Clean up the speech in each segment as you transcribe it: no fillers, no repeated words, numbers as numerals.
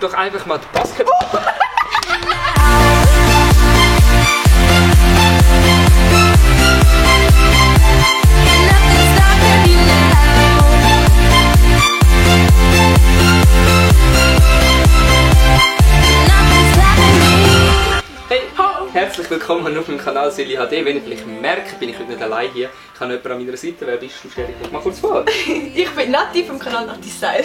doch einfach mal die Basketball... Herzlich willkommen auf meinem Kanal Silly HD. Wenn ihr vielleicht merkt, bin ich heute nicht allein hier. Ich habe jemanden an meiner Seite. Wer bist du? Stell dich mal kurz vor. Ich bin Nati vom Kanal Nati Style.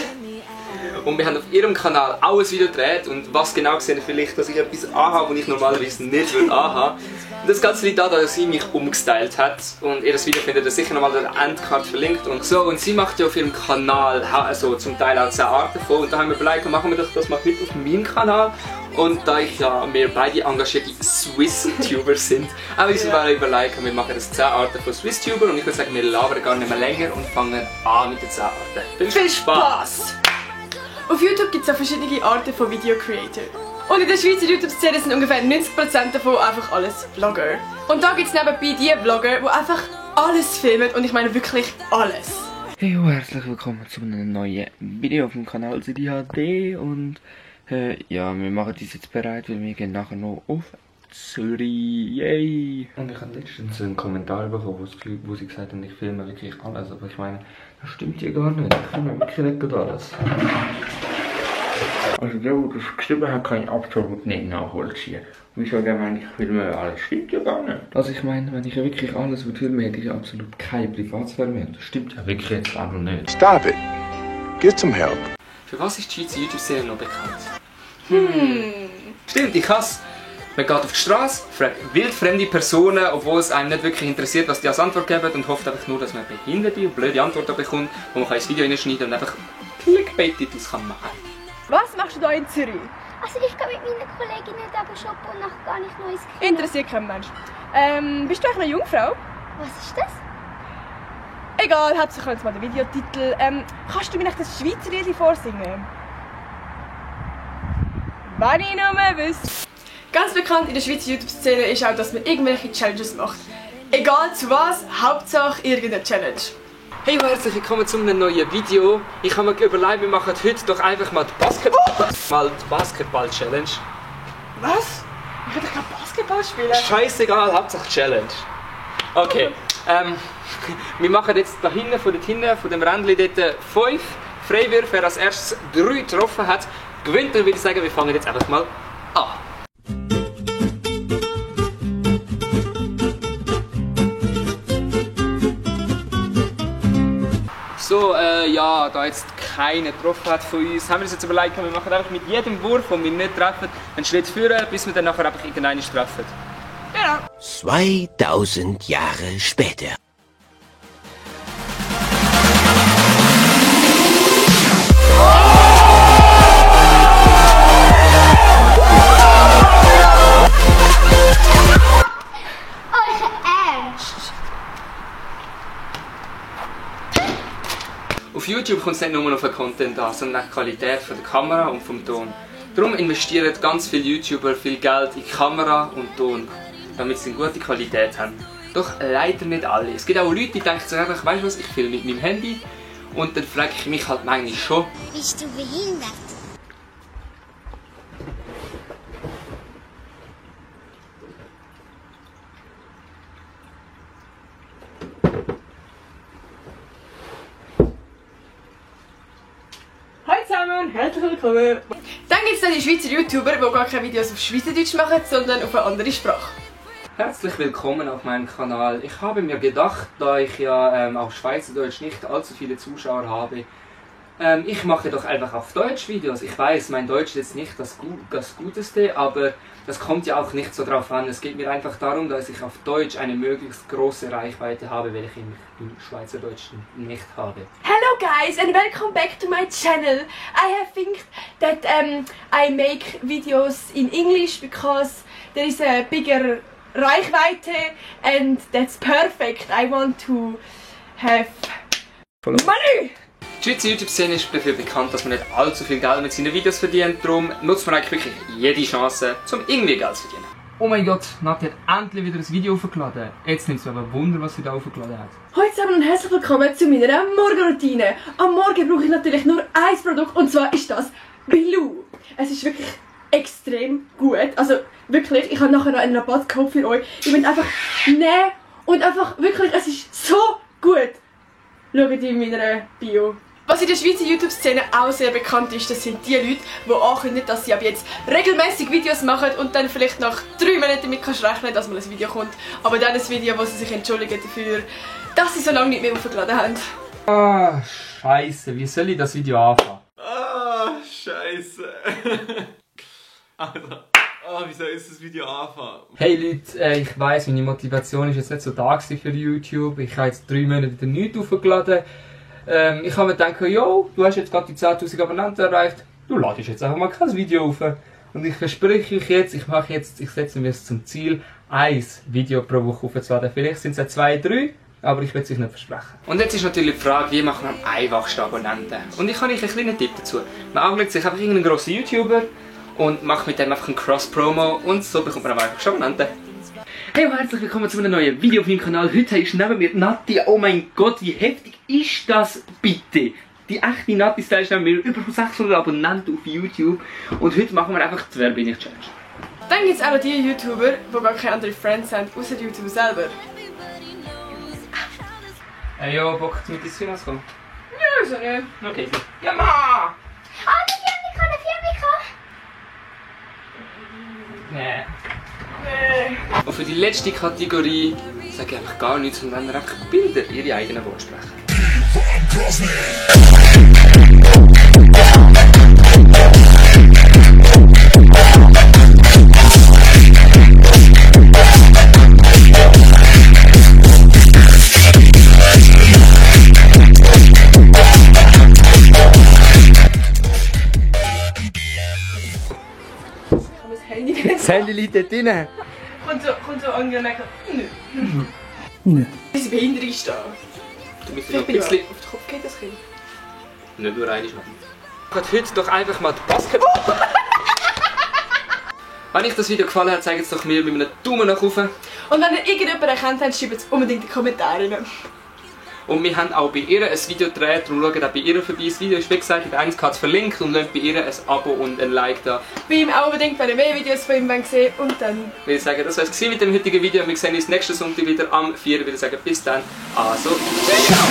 Und wir haben auf ihrem Kanal auch ein Video gedreht. Und was genau gesehen ihr vielleicht, dass ich etwas anhabe, das ich normalerweise nicht anhabe. Das Ganze liegt daran, dass sie mich umgestylt hat. Und ihr das Video findet ihr sicher nochmal in der Endcard verlinkt. Und so, und sie macht ja auf ihrem Kanal also zum Teil auch 10 Arten davon. Und da haben wir überlegt, machen wir doch das mal mit auf meinem Kanal. Und da wir beide engagierte Swiss-Tuber sind, haben wir uns mal überlegt, wir machen das 10 Arten von Swiss-Tuber. Und ich würde sagen, wir labern gar nicht mehr länger und fangen an mit den 10 Arten. Viel Spaß! Auf YouTube gibt es auch verschiedene Arten von Video-Creator. Und in der Schweizer YouTube-Szene sind ungefähr 90% davon einfach alles Vlogger. Und da gibt es nebenbei die Vlogger, die einfach alles filmen, und ich meine wirklich alles. Hey, herzlich willkommen zu einem neuen Video auf dem Kanal Silly HD. Und ja, wir machen uns jetzt bereit, weil wir gehen nachher noch auf Zürich. Yay! Und ich habe letztens einen Kommentar bekommen, wo sie gesagt haben, ich filme wirklich alles. Aber ich meine, das stimmt ja gar nicht. Ich filme wirklich nicht alles. Also der, der das geschrieben hat, kann ich absolut nicht nachvollziehen. Wieso der meint, ich filme alles? Stimmt ja gar nicht. Also ich meine, wenn ich ja wirklich alles filme, hätte ich ja absolut keine Privatsphäre mehr. Das stimmt ja wirklich jetzt auch noch nicht. Stop it. Get some help. Für was ist die Schweizer YouTube-Serie noch bekannt? Stimmt, ich hasse. Man geht auf die Straße, fragt wildfremde Personen, obwohl es einem nicht wirklich interessiert, was die als Antwort geben, und hofft einfach nur, dass man behinderte und blöde Antworten bekommt, wo man ins Video reinschneiden und einfach Clickbait-Titels machen kann. Was machst du da in Zürich? Also ich gehe mit meinen Kolleginnen da shoppen und nachher gar nicht neues Kino. Interessiert kein Mensch. Bist du eigentlich eine Jungfrau? Was ist das? Egal, hauptsächlich jetzt mal den Videotitel. Kannst du mir das Schweizer Lied vorsingen? Wenn ich nur mehr wüsste. Ganz bekannt in der Schweizer YouTube-Szene ist auch, dass man irgendwelche Challenges macht. Egal zu was, Hauptsache irgendeine Challenge. Hey, herzlich willkommen zu einem neuen Video. Ich habe mir überlegt, wir machen heute doch einfach mal die Basketball-Challenge. Was? Ich will doch kein Basketball spielen. Scheißegal, Hauptsache Challenge. Okay, wir machen jetzt da hinten, von dem Rändchen dort 5 Freiwürfe. Wer als erstes 3 getroffen hat, gewinnt. Dann würde ich sagen, wir fangen jetzt einfach mal an. So, ja, da jetzt keiner getroffen hat von uns, haben wir uns jetzt überlegt, wir machen einfach mit jedem Wurf, den wir nicht treffen, einen Schritt führen, bis wir dann nachher einfach irgendeinen treffen. Genau. 2000 Jahre später. Auf YouTube kommt es nicht nur auf den Content an, sondern auch die Qualität von der Kamera und vom Ton. Darum investieren ganz viele YouTuber viel Geld in Kamera und Ton, damit sie eine gute Qualität haben. Doch leider nicht alle. Es gibt auch Leute, die denken sich einfach, weißt du was, ich filme mit meinem Handy, und dann frage ich mich halt manchmal schon. Bist du behindert? Hallo zusammen, herzlich willkommen. Dann gibt es dann die Schweizer YouTuber, die gar keine Videos auf Schweizerdeutsch machen, sondern auf eine andere Sprache. Herzlich willkommen auf meinem Kanal. Ich habe mir gedacht, da ich ja auf Schweizerdeutsch nicht allzu viele Zuschauer habe, ich mache doch einfach auf Deutsch Videos. Ich weiß, mein Deutsch ist jetzt nicht das Guteste, aber das kommt ja auch nicht so drauf an. Es geht mir einfach darum, dass ich auf Deutsch eine möglichst große Reichweite habe, welche ich im Schweizerdeutsch nicht habe. Hello guys and welcome back to my channel. I have think that I make videos in English because there is a bigger Reichweite and that's perfect. I want to have money! Die Schweizer YouTube-Szene ist dafür bekannt, dass man nicht allzu viel Geld mit seinen Videos verdient. Darum nutzt man eigentlich wirklich jede Chance, um irgendwie Geld zu verdienen. Oh mein Gott, Nati hat endlich wieder ein Video hochgeladen. Jetzt nimmt es aber Wunder, was sie da hochgeladen hat. Hallo zusammen und herzlich willkommen zu meiner Morgenroutine. Am Morgen brauche ich natürlich nur ein Produkt, und zwar ist das Bilou. Es ist wirklich extrem gut. Also wirklich, ich habe nachher noch einen Rabattcode für euch. Ihr müsst einfach nehmen und einfach wirklich, es ist so gut. Schaut in meiner Bio. Was in der Schweizer YouTube-Szene auch sehr bekannt ist, das sind die Leute, die ankündigen, dass sie ab jetzt regelmäßig Videos machen und dann vielleicht nach 3 Monaten damit kannst rechnen, dass mal ein Video kommt. Aber dann ein Video, wo sie sich entschuldigen dafür, dass sie so lange nicht mehr aufgeladen haben. Ah, Scheiße, wie soll ich das Video anfangen? Ah, Scheiße. Alter, wie soll ich das Video anfangen? Hey Leute, ich weiss, meine Motivation ist jetzt nicht so da für YouTube. Ich habe jetzt 3 Monate wieder nichts aufgeladen. Ich habe mir gedacht, yo, du hast jetzt gerade die 10.000 Abonnenten erreicht, du ladest jetzt einfach mal kein Video auf. Und ich verspreche euch jetzt, ich setze mir es zum Ziel, 1 Video pro Woche aufzuladen. Vielleicht sind es 2, 3, aber ich will es euch nicht versprechen. Und jetzt ist natürlich die Frage, wie macht man am einfachsten Abonnenten? Und ich habe euch einen kleinen Tipp dazu. Man angelt sich einfach irgendeinen grossen YouTuber und macht mit dem einfach einen Cross-Promo und so bekommt man am einfachsten Abonnenten. Hey und herzlich willkommen zu einem neuen Video auf meinem Kanal. Heute ist neben mir Nati. Oh mein Gott, wie heftig ist das bitte? Die echte Nati-Style ist neben mir über 600 Abonnenten auf YouTube. Und heute machen wir einfach die Wer bin ich Challenge. Dann gibt es auch noch die YouTuber, die gar keine anderen Friends haben, außer YouTube selber. Hey yo, Bock mit ins Kino zu kommen? Ja, so nicht. Okay. Ja, Ma! Eine Firmika. Nee. Und für die letzte Kategorie sage ich einfach gar nichts und wenn ihr einfach Bilder ihre eigenen Worte sprechen. Das Handy liegt dort drin. Kommt so angemerkt. Nö. Nö. Diese Behinderung ist da. Du bist Ich noch bin ein bisschen... auf den Kopf geht das Kind. Nicht nur eine Schweiz. Ich habe heute doch einfach mal die Basketball... Wenn euch das Video gefallen hat, zeigt es doch mir mit einem Daumen nach oben. Und wenn ihr irgendjemanden erkannt habt, schreibt es unbedingt in die Kommentare rein. Und wir haben auch bei ihr ein Video gedreht, darum schaut auch bei ihr vorbei. Das Video ist wie gesagt in der Einzelkarte verlinkt und lasst bei ihr ein Abo und ein Like da. Bei ihm auch unbedingt, wenn ihr mehr Videos von ihm sehen wollt. Und dann... Ich würde sagen, das war es mit dem heutigen Video. Wir sehen uns nächsten Sonntag wieder am 4. Ich würde sagen, bis dann. Also, ciao!